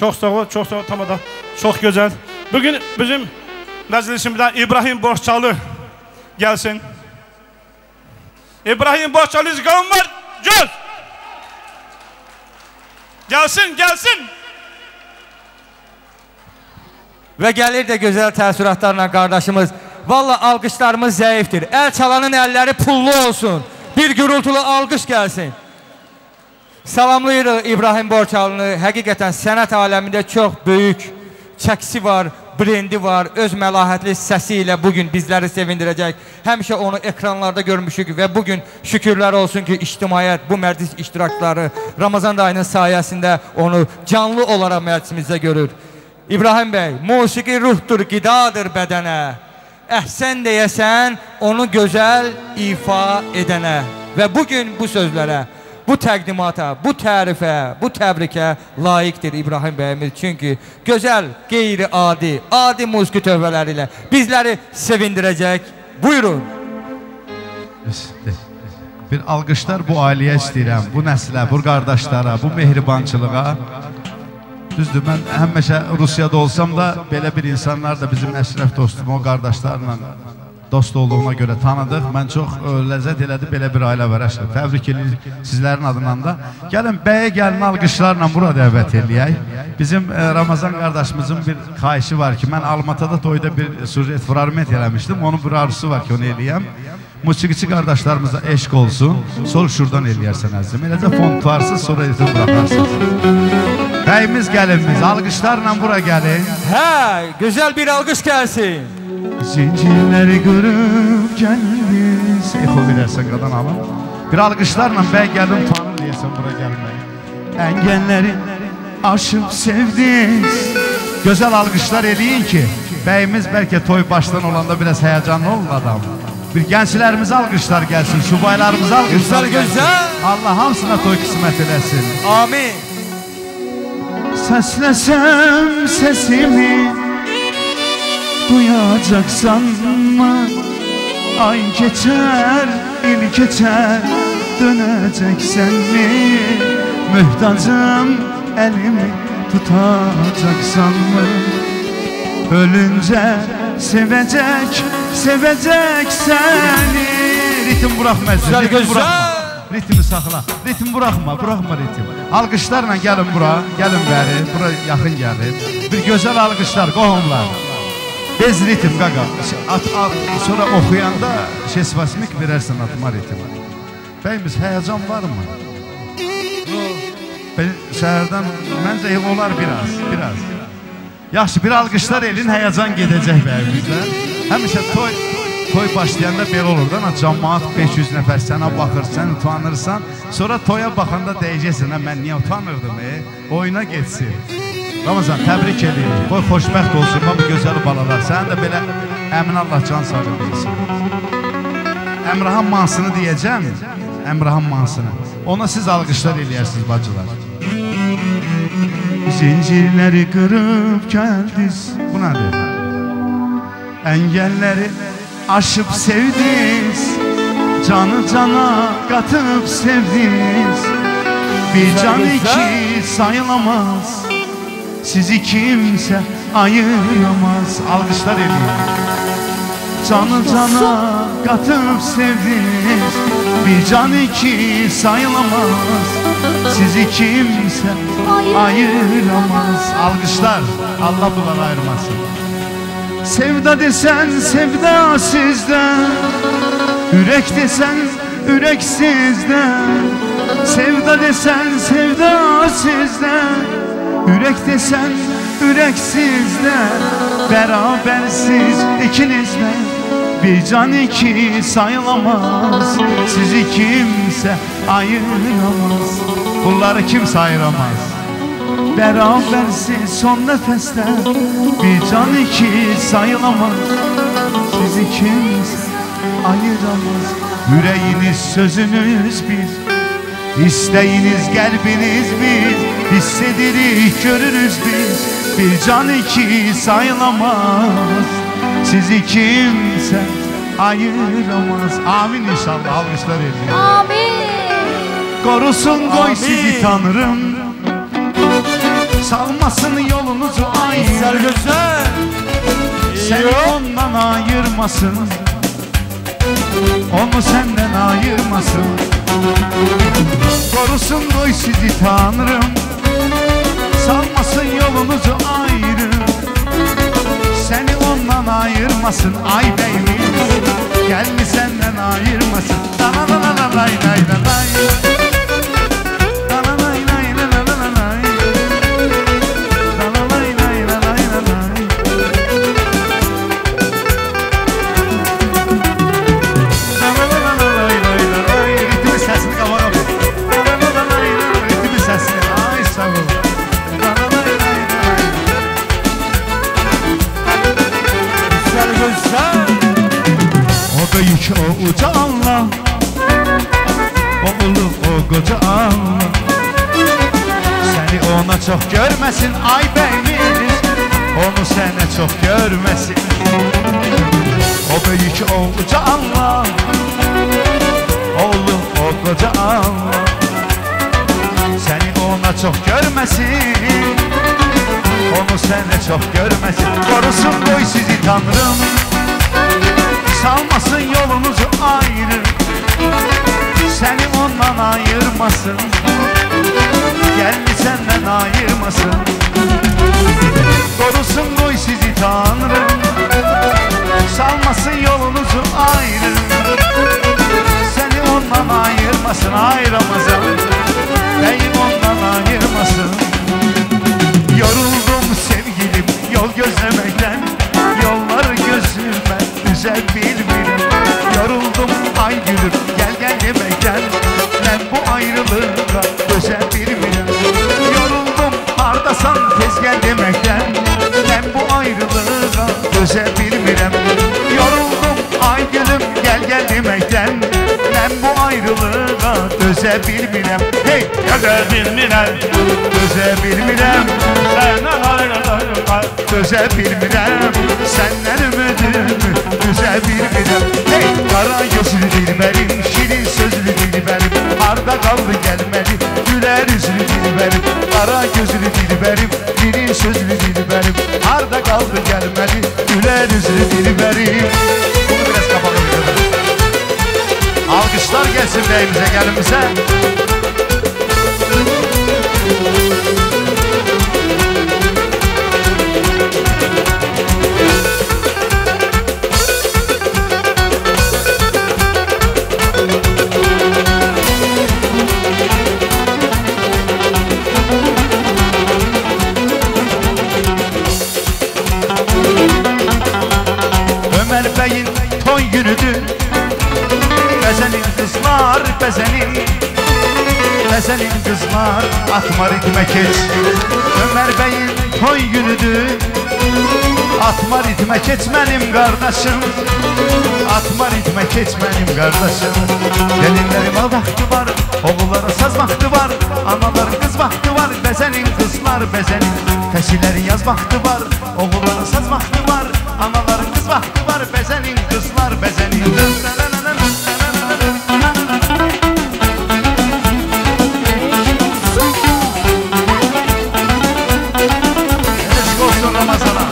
Çox sağ ol, çox sağ ol tamada. Çox gözəl. Bugün bizim məclisimizdə İbrahim Borçalı gəlsin. İbrahim Borçalı izqam var, göz! Gəlsin, gəlsin! Və gəlir də gözəl təəssüratlarla qardaşımız. Vallahi alqışlarımız zəifdir. Əl çalanın əlləri pullu olsun. Bir gürültülü alqış gəlsin. Salamlayırıq İbrahim Borçalını. Həqiqətən sənət aləmində çox böyük çəkisi var, brendi var. Öz məlahətli səsi ilə bugün bizləri sevindirəcək. Həmişə onu ekranlarda görmüşük və bugün şükürlər olsun ki, ictimaiyyət, bu məclis iştirakçıları Ramazan ayının sayəsində onu canlı olaraq məclisimizdə görür. İbrahim bəy, musiqi ruhdur, qidadır bədənə. Əhsən deyəsən, onu gözəl ifa edənə. Və bugün bu sözlərə, bu təqdimata, bu tərifə, bu təbrikə layiqdir İbrahim bəyimiz. Çünki gözəl, qeyri-adi, adi musiqi tövbələri ilə bizləri sevindirəcək. Buyurun. Bir alqışlar bu ailəyə istəyirəm, bu nəslə, bu qardaşlara, bu mehribançılığa. Düzdür, mən həmişə Rusiyada olsam da belə bir insanlar da bizim Əşrəf dostum, o qardaşlarla dost olduğuna görə tanıdıq. Mən çox ləzzət elədi belə bir ailə var Əşrəf. Təbrik edirik sizlərin adından da. Gəlin, bəyə gəlin alqışlarla bura dəvət eləyək. Bizim Ramazan qardaşımızın bir xahişi var ki, mən Almatada toyda bir sujet fragment eləmişdim. Onun bir arzusu var ki, onu eləyəm. Musiqiçi qardaşlarımıza eşq olsun. Sol şuradan eləyərsən əzizim. Eləcə fon tutarsız, sonra ritim buraxarsınız. Bəyimiz, gəlinimiz, alqışlarla bura gəlin. Hə, gözəl bir alqış gəlsin. Zincirləri qırıb gəldiniz. Exo verərsən qadan alın. Bir alqışlarla bəy gəlin, utanır deyəsən bura gəlməyi. Əngəlləri aşıb sevdiniz. Gözəl alqışlar eləyin ki, bəyimiz bəlkə toy başdan olanda biraz həyəcanlı olur adam. Bir gənclərimizə alqışlar gəlsin, subaylarımıza alqışlar gəlsin. Allah hamısına toy qismət eləsin. Amin. Səsləsəm sesimi duyacaksan mı? Ay keçər, il keçər, dönəcəksən mi? Möhtacım elimi tutacaksan mı? Ölünce sevecek, sevecek seni. Ritim bırakma, ritim bırakma. Ritmi saxla, ritim bırakma, bırakma ritim. Alqışlarla gəlin bura, gəlin bəri, bura yaxın gəlin. Bir gözəl alqışlar, qohumlar. Bez ritim, qaqa. Sonra oxuyanda şesvasmik verərsən atma ritmi. Bəyimiz, həyəcan var mı? Şəhərdən, məncə olar biraz, biraz. Yaxşı, bir alqışlar elin, həyəcan gedəcək bəyimizdə. Həmişə toy başlayanda belə olur da, camaat 500 nəfər sənə baxır, sən utanırsan. Sonra toya baxanda deyəcəksən, mən niyə utanırdım, oyuna getsin. Ramazan, təbrik edirik. Qoy xoşbəxt olsun, bu gözəl balalar. Sənin də belə əmin Allah can sağlığı versin. Əmrahan mansını deyəcəm, Əmrahan mansını. Ona siz alqışlar eləyərsiniz, bacılar. Zincirləri qırıb gəldiniz. Bu nədir? Əngəlləri aşıb sevdiniz, canı cana qatıb sevdiniz. Bir can iki sayılamaz, sizi kimsə ayıramaz. Alqışlar edin. Canı cana qatıb sevdiniz, bir can iki sayılamaz, sizi kimsə ayıramaz. Alqışlar, Allah bunları ayırmasın. Sevda desen sevda sizden, ürek desen ürek sizden. Sevda desen sevda sizden, ürek desen ürek sizden. Berabersiz ikinizden, bir can iki sayılamaz, sizi kimse ayıramaz. Bunları kimse ayıramaz. Berabersiz son nefeste, bir can iki sayılamaz, sizi kimse ayıramaz. Yüreğiniz sözünüz bir, isteğiniz kalbiniz bir, hissedirik görürüz biz, bir can iki sayılamaz, sizi kimse ayıramaz. Amin inşallah, alkışlar edin. Amin. Korusun koy sizi Tanrım, Salmasın yolunuzu ayrı, seni ondan ayırmasın, onu senden ayırmasın. Korusun koy sizi Tanrım, salmasın yolunuzu ayrı, seni ondan ayırmasın. Ay beyimiz, geldi senden ayırmasın. La la la la lay lay la lay. La la lay lay la la la lay. La la lay lay la lay la lay. La la la la lay lay la lay. Ritmin sesini qabağa ver. La la la la lay la. Ritmin sesini. Ay sağ ol. La la lay lay la lay. Güzel güzel. O büyük o uca Allah, o ulu o koca Allah, seni ona çok görmesin ay beyimiz, onu sənə çox görməsin. O böyük o uca Allah, o ulu o koca Allah, seni ona çox görməsin, onu sənə çox görməsin. Korusun qoy sizi Tanrım, salmasın yolunuzu ayrı, seni ondan ayırmasın, geldi senden ayırmasın. Korusun koy sizi Tanrım, salmasın yolunuzu ayrı, seni ondan ayırmasın. Ay Ramazan, beyim ondan ayırmasın. Yoruldum sevgilim yol gözlemekten, yollar gözüme üze bilmirəm. Yoruldum ay gülüm gel gel demekten, ben bu ayrılığa dözə bilmirəm. Yoruldum hardasan tez gel demekten, ben bu ayrılığa dözə bilmirəm. Yoruldum ay gülüm gel gel demekten, ben bu ayrılığa dözə bilmirəm. Hey! Dözə bilmirəm, dözə bilmirəm, səndən ayrılığa dözə bilmirəm, səndən ümidimi üzə bilmirəm. Hey! Qara gözlü dilbərim, şirin sözlü dilbərim, harda qaldı gəlməli, gülər üzlü dilbərim. Qara gözlü dilbərim, şirin sözlü dilbərim, harda qaldı gəlməli, gülər üzlü dilbərim. Bunu biraz qabağa verelim. Alqışlar gəlsin bəyimizə, gəlinimizə. Ömer Bey'in toy günüdür, bəzənin kızlar bəzənin, bəzənin kızlar atma ritmə keç. Ömer Bey'in toy günüdür, atma ritmə keç mənim qardaşım, atma ritmə keç mənim qardaşım. Gelinlerin al vaxtı var, oğullara saz vaxtı var, anaların qız vaxtı var, bəzənin kızlar bəzənin. Fəsilərin yaz vaxtı var, oğullara saz vaxtı var, anaların qız vaxtı var, bəzənin kızlar bəzənin. Eşq olsun Ramazana.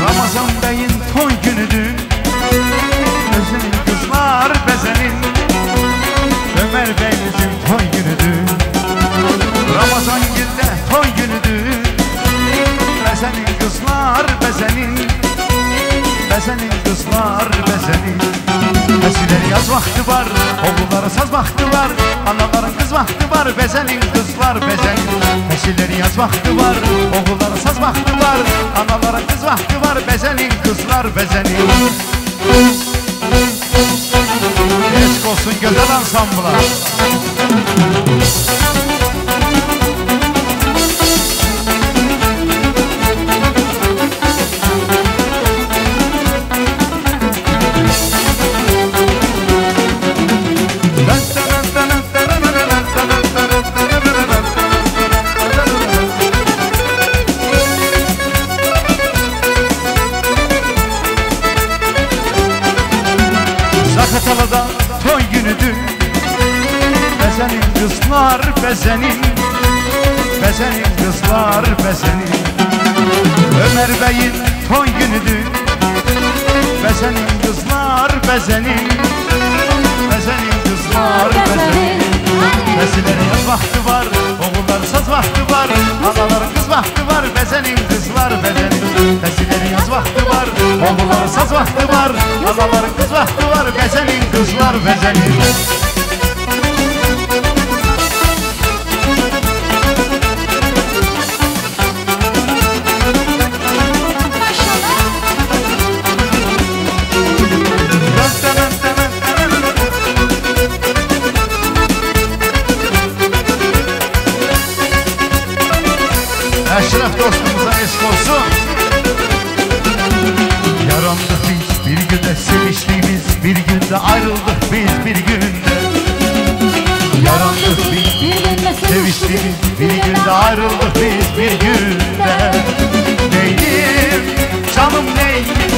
Ramazan bəyin toy günüdür, özünün kızlar bəzənin, Ömer bəyimizin toy günüdür. Ramazan gildə toy günüdür, bəzənin kızlar bəzənin, bəzənin kızlar bəzənin. Fəsilərin yaz vaxtı var, oğullara saz vaxtı var, anaların qız vaxtı var, bəzənin kızlar bəzənin. Fəsilərin yaz vaxtı var, oğullara saz vaxtı var, anaların qız vaxtı var, bəzənin kızlar bəzənin. Eşq olsun gözəl ansambla. bəzənin, bəzənin qızlar bəzənin. Ömər bəyin toy günüdür, bəzənin qızlar bəzənin, bəzənin qızlar bəzənin. Bəzilərin yaz vaxtı var, oğulların saz vaxtı var, anaların qız vaxtı var, bəzənin qızlar bəzənin. Bəzilərin yaz vaxtı var, oğulların saz vaxtı var, anaların qız vaxtı var, bəzənin qızlar bəzənin. Əşrəf dostumuza eşq olsun. Yarandık biz bir günde, seviştik biz bir günde, ayrıldık biz bir günde. Yarandık biz bir günde, seviştik biz bir günde, ayrıldık biz bir günde. Neynim, canım neynim,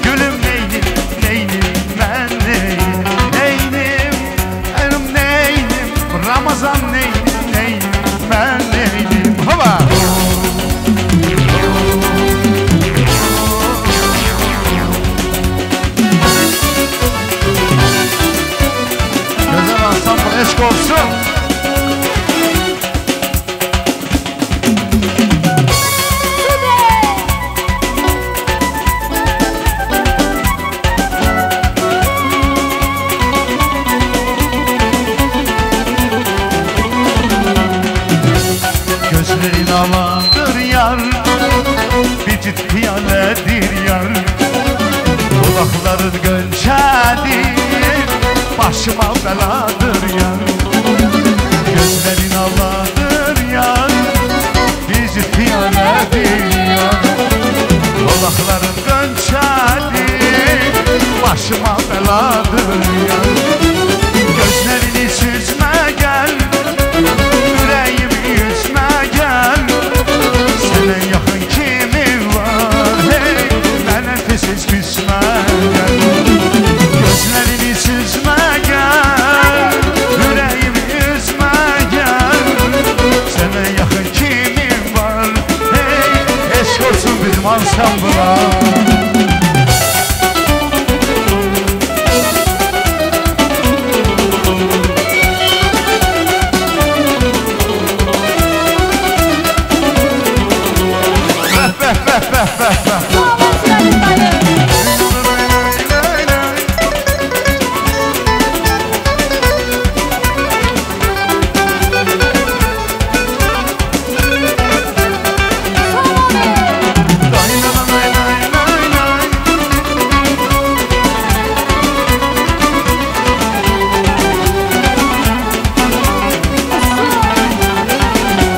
gülüm neynim, neynim ben neynim, neynim, elim neynim, Ramazan neynim, neynim ben neynim. Hoba! Güzel ansambl eşk olsun. Gözlerin aladır yar, bir cid piyaledir yar. Dudakların gönçədir, başıma beladır yar. Gözlerin aladır yar, bir cid piyaledir yar. Dudakların gönçədir, başıma beladır yar. Gözlerini süzme gel, yüreğimi üzme gel. Sənə yaxın kimin var, hey, mənə tez küsmə gel. Gözlerini süzme gel, yüreğimi üzme gel. Sənə yaxın kimin var, hey, eşq olsun bizim ansambla.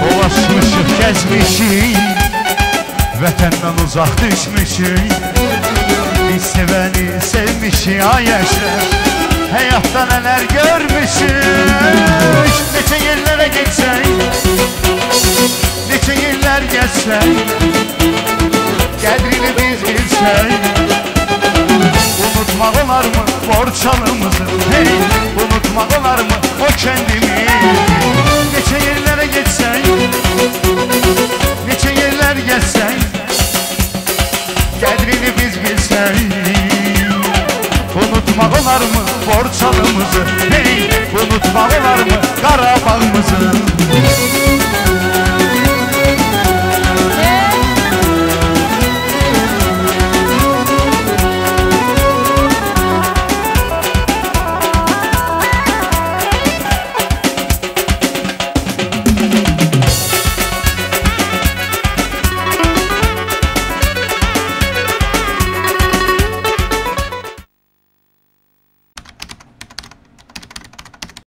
Dolaşmışıq, gəzmişik, vətəndən uzaq düşmüşük. Biz sevəni sevmişik, ay Əşrəf, həyatda nələr görmüşük. Neçə yerlərə getsək, neçə yerlər gəzsək, qədrini biz bilsək. Unutmaq olarmı Borçalımızı, hey, unutmaq olarmı o kəndimizi. Neçə yerlərə getsək, neçə yerlər gəzsək, qədrini biz bilsək. Unutmaq olarmı Borçalımızı, hey, unutmaq olarmı Qarabağımızı.